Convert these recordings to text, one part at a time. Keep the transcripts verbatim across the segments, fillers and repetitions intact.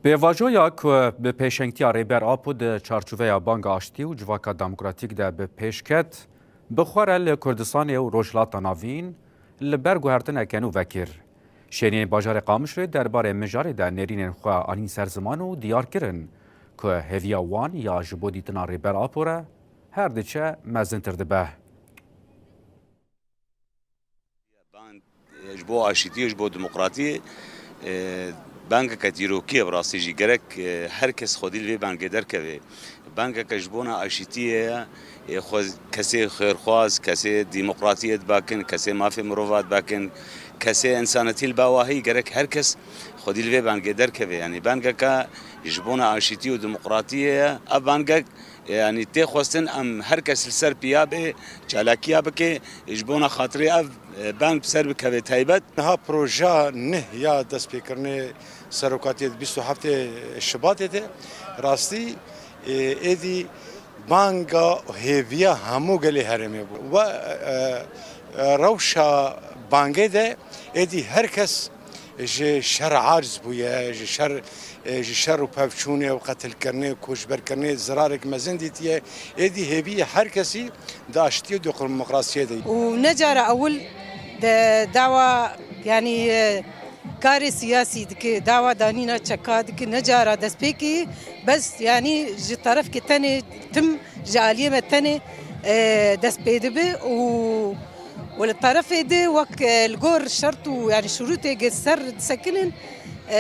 Pêvajoya ku bi pêşengtiya Rêber Apo di çarçoveya banga aştî û civaka demokratîk de bi pêş ket, bi xwe re li Kurdistanê û Rojhilata Navîn li ber guhertineke nû vekir. Şêniyên bajarê Qamişloyê derbarê mijarê de nêrînên xwe anîn ser ziman û diyar kirin ku hêviya wan ya ji bo dîtina Rêber Apo re her diçe mezintir dibe. Bang, e, ji bo aşîtiyê, ji bo demokratiyê, e, bangeke dîrokî ye, bi rastî jî gerek, e, her kes xwedî li vê bangê derkeve. Bangeke ji bona aşîtiyê ye, e, xwe, kesê xêrxwaz, kesê demokratiyê dibakin, kesê mafê mirova dibakin, kesê însanetî li bawahî gerek her kes xwedî li vê bangê derkeve. Yanî bangeke ji bona aşîtî û demokratiyê ye. Ev bangek Yanî tê xwestin em her kes li ser piya bê, çalakiya bike, ji bona xatirê ev, e, bang bi ser bikeve taybet. Niha projeya neh ya destpêkirinê serokatiyê di bîst û heftê Şibatê de rastî, e, êdî banga hêviya hemû gelê herêmê bû. We, e, e, rewşa bangê de êdî her kes ji şer aciz bûye, ji şer, e, ji şer û pevçûnê û qetilkirinê û koçberkirinê zirarek mezin dîtiye. Êdî hêvî her kesî di aştiyê û demokrasiyê de ye. Û ne cara ewil de dawa, yanî, e, karê siyasî dike, dawa danîna çeka dike, ne cara destpêkê, bes, yanî, ji terefkê tenê, tim ji aliyê me tenê, e, dest pê dibe û Û li terefê di wek, e, li gor şert û, yanî, şurûtê gi ser disekinin, e,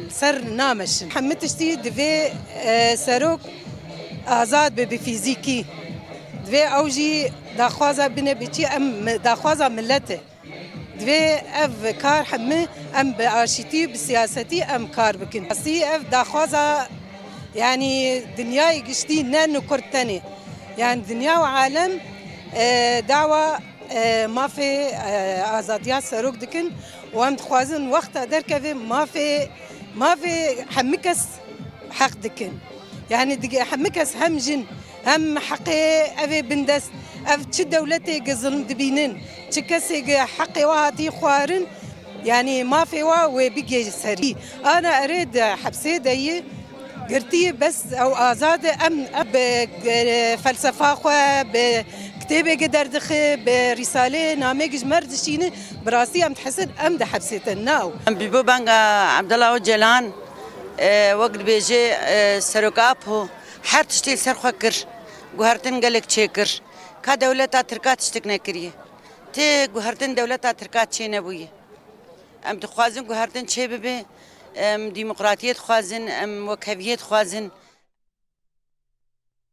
li ser nameşin. Hemî tiştî divê, e, serok azad be bi fîzîkî. Divê ew jî daxwaza bine bi çi em mi-, daxwaza millet e. Divê ev kar hemî em bi aşîtî, bi siyasetî em kar bikin. Rastî ev daxwaza, yanî, dinyayê giştî ne nikur tenê. Yanî dinya û alem, e, dawa e, mafê, e, azadiya serok dikin û em dixwazin wexta derkeve mafê, mafê hemî kes heq dikin. Yanî dige hemî kes hem jin hem heqê evê bindest, ev çi dewletê gi zilm dibînin, çi kesê gi heqê wa hatî xwarin, yanî mafê wa wê bigê serî. Ana erê di hepsê de yî, Girtî bes ew azad e, em, em bi, e, felsefa xwe, bi kitêbê gi derdixe, bi rîsalê namê gi ji me re dişîne, bi rastî em dihesin em di hepsê te naw. Em bi bo banga Abdullah Ocalan, e, wek dibêje, e, Serok Apo her tiştê li ser xwe kir. Guhertin gelek çêkir. Ka dewleta Tirka tiştik nekiriye. Tê guhertin dewleta Tirka çê nebûye. Em dixwazin guhertin çêbibe, em demokratiyê dixwazin, em wekheviyê dixwazin.